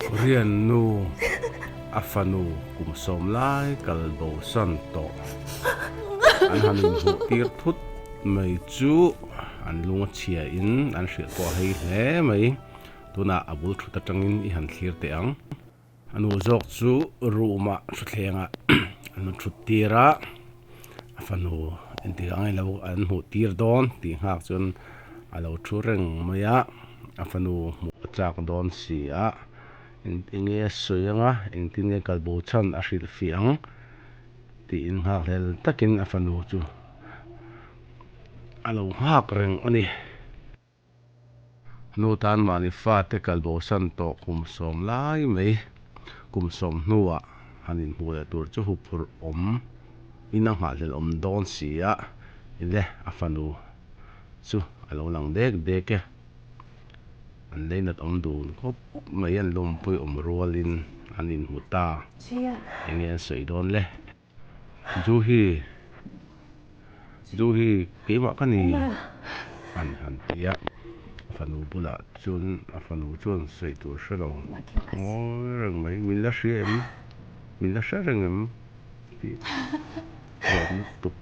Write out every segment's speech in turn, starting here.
Korean nu a fanu kum sawm lai kal bosan tawh an han inhmuh tir thut mai chu an lung a chhia in an hrilh pawh a hei hle mai. Tunah a bul thut atangin i han thlir teh ang. A nu zawk chu room ah thutthlengah an rawn thut tir a, a fanu engtik ang ilo an hmuh tir dawn tih nghak chuan a lo thu reng mai a, a fanu hmuh a chak dawn si a, eng enge a sawi anga engtin nge kal bo chhan a hrilh fiah ang tiin nghakhlel takin a fanu chu a lo nghak reng a ni. Nu tan mahni fate kalbosan tawh kum sawm lai mai, kum sawm hnuah han inhmuh leh tur chu huphurh awm in a nghahhlelh awm dawn si a, ile a fanu chu a lo lang dek dek e. An leinat awm dun khawp mai, an lawmpui awm rualin an inhmu ta, enge an sawi dawn le? Zu hi zu hi keimah ka ni an han ti a, a fanu bulah chuan a fanu chuan sawi tur hre lo ngawi reng mai, min la hria em? Min la hre reng em? tih zawm lutuk.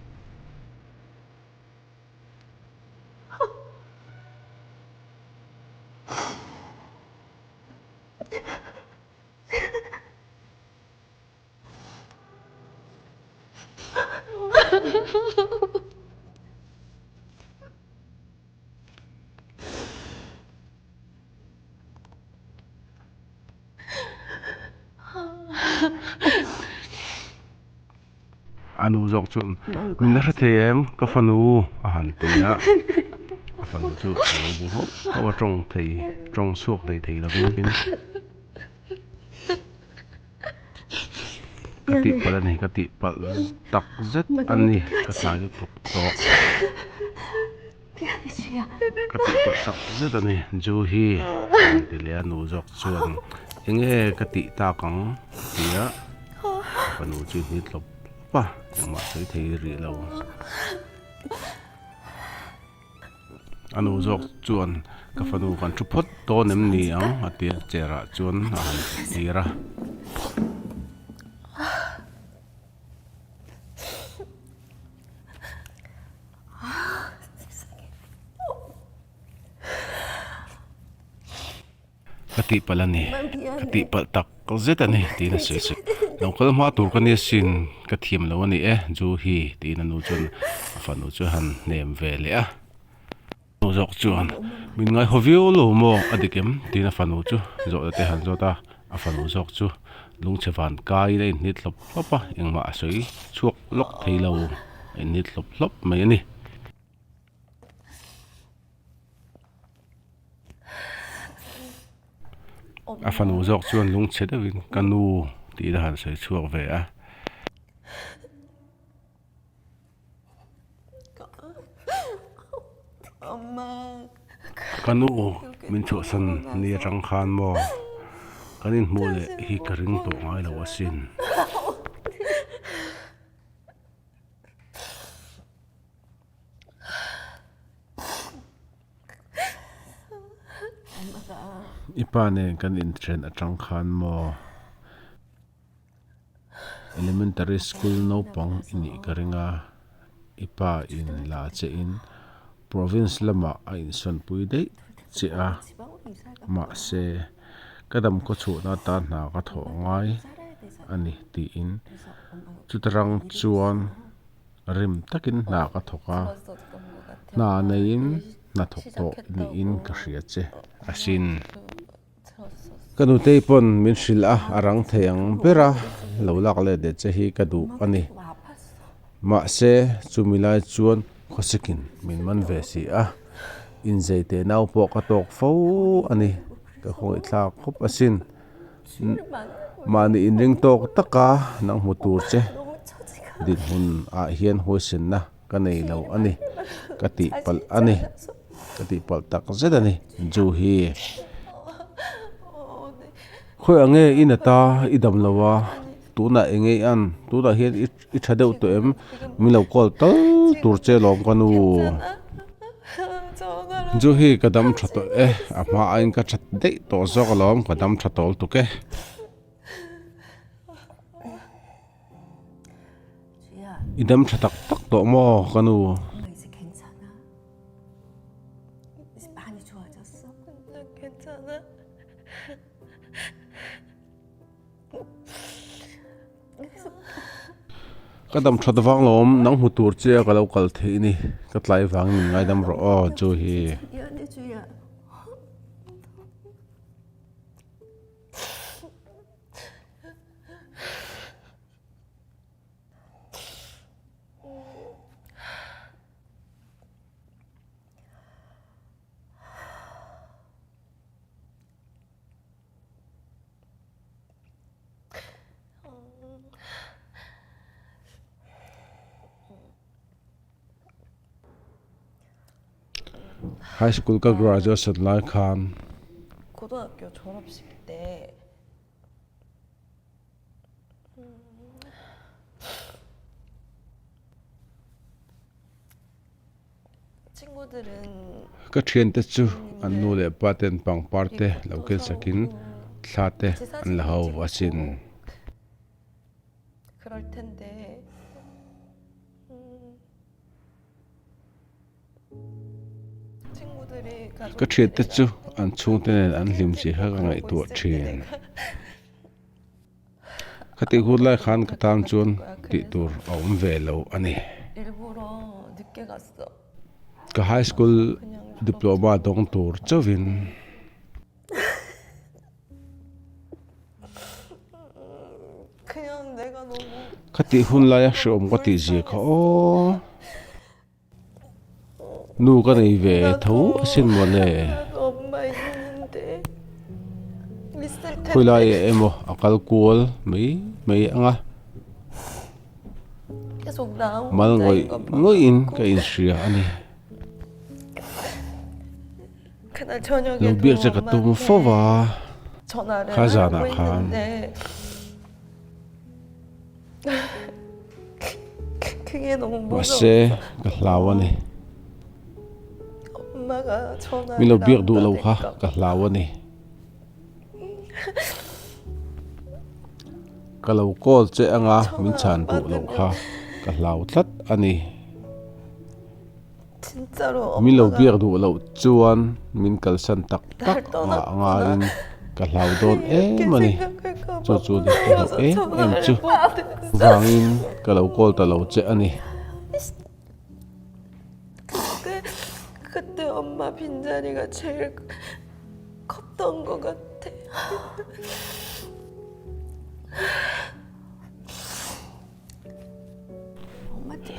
A nu zawk chuan, Min la hre thei em? Ka fanu a han ti a. A fanu chu a lo bu hauh hauh a, tawng thei, tawng chhuak thei thei lovin. Ka tihpalh a ni, ka tihpalh tak zet a ni, ka tlai lutuk tawh. Ka tihpalh tak zet a ni, Ju hi a rawn ti leh a, nu zawk chuan eng nge ka tih tak ang tia a fanu chu hni tlawp tlawp a, engmah sawi thei rih lo. A nu zawk chuan ka fanu kan thu phawt dawn em ni ang a ti a, chair ah chuan a han tir a. Ka tihpalh a ni, ka tihpalh tak zet a ni tiin a sawi sawi. Lo kal hma tur ka nia sin, ka thiam lo a ni e, Ju hi tiin a nu chuan a fanu chu a han hnem ve leh a. Nu zawk chuan, Min ngaihaw viau lo maw a dik em? tiin a fanu chu zawhna te han zawt a, a fanu zawk chu lungchhe van kaiin a inhnit hlawp hlawp a, engmah a sawi chhuak lawk thei lo, a inhnit hlawp hlawp mai a ni. A fanu zawk chuan lungchhe deuhin ka nu tiin a han sawi chhuak ve a. Ka nu min chhuahsan ni atang khan maw kan inhmuh leh hi ka ring tawh ngai lo asin. I pa nen kan inthen atang khan maw Elementary school naupang i nih ka ring a, i pa in la che in province lamah a insawnpui daih che a, mahse ka damkhaw chhuahna atan hna ka thawh ngai a ni tiin chuta rang chuan. Rim takin hna ka thawk a, hna neiin hna thawk tawh niin ka hria che asin. Ka nutei pawn min hrilh a, a rang thei ang ber a, lo lak let leh che hi ka duh a ni. Mahse, chumi lai chuan khawsikin min man ve si a, inzei teh nau pawh ka tawk fo a ni, ka khawngaihthlak khawp asin. Mahni inring tawk taka nang hmu tur che dinhmun ah hian huaisenna ka nei lo a ni, ka tihpalh a ni, ka tihpalh tak zet a ni Ju hi. Khawi ang nge i nat a, i dam lo a, tunah eng nge i an, tunah hian i tha deuh tawh em, min lo call tal tur che lawm ka nu. Chu hi ka dam tha tawh e, a hma aiin ka that daih tawh zawk alawm, ka dam tha tawl tuk e. I dam tha tak tak tawh maw ka nu? Ka dam that vang lo awm, nang hmu tur che a ka lo kal theih ni, ka tlai vangin min ngaidam rawh aw chu hi. High school ka graduation lai khan Ka thiante chu an nu leh pa ten pangpar te lo ken sakin thla te an la ho asin. Ka thiante chu an chhungte nen an hlim zia kha ka ngaihtuah thin. Khatih hun lai khan ka tan chuan tih tur a awm ve lo a ni. Ka high school diploma dawng tur chauhin. Khatih hun laia hreawm ka tih zia kha aw. Nu ka nei ve tho asin mawle. Khawilai ah emaw a kal kual mai mai ang a. Mal ngawih ngawih in ka inhria a ni. Lo biak che ka tum fo va kha zanah khan. Mahse ka hlau a ni. Min lo biak duh lo kha ka hlau a ni. Ka lo call che anga min chhan duh loh kha ka hlau tlat a ni. Min lo biak duh loh chuan min kalsan tak tak ngah ngaiin ka hlau dawn em a ni. Chu chu ni ka hlauh em em chu vangin ka lo call ta lo che a ni.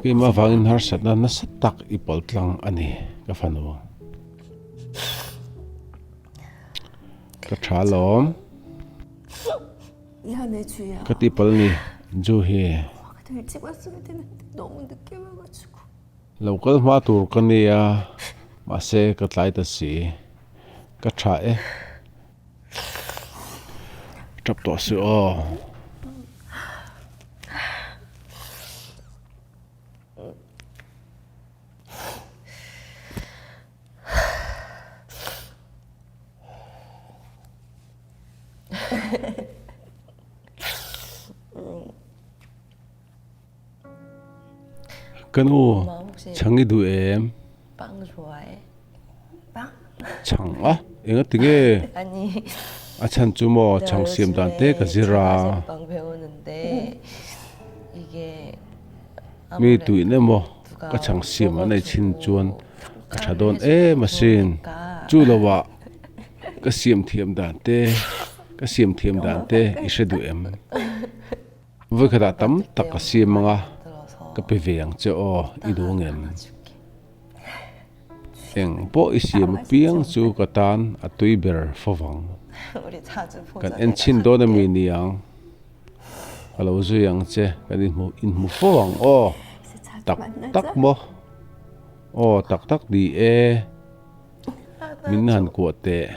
Keimah avangin harsatna nasa tak i pawl tlang a ni ka fanu. Ka tha alawm. Ka tihpalh ni Ju hi. Lo kal hma tur ka nia mahse ka tlai ta si. Ka tha e. Tap tawh suh aw. Ka nu, chhang i duh em? Chhang a, enga ti nge? A chhan chu maw chhang siam dan te ka zir a. Mi tuihna emaw ka chhang siam an ei chin chuan a tha dawn em asin. Chu lovah ka siam thiam dan te, ka siam thiam dan te i hre duh em? Vawikhatah tam tak ka siam ang a, ka pe ve ang che aw, i duh ang em? Eng pawh i siam apiang chu ka tan a tui ber fo vang. Kan en chhin dawn ami niang, ka lo zui ang che, kan inhmu inhmu fo ang aw, tak tak maw? Aw tak tak ni e, min han kuah teh.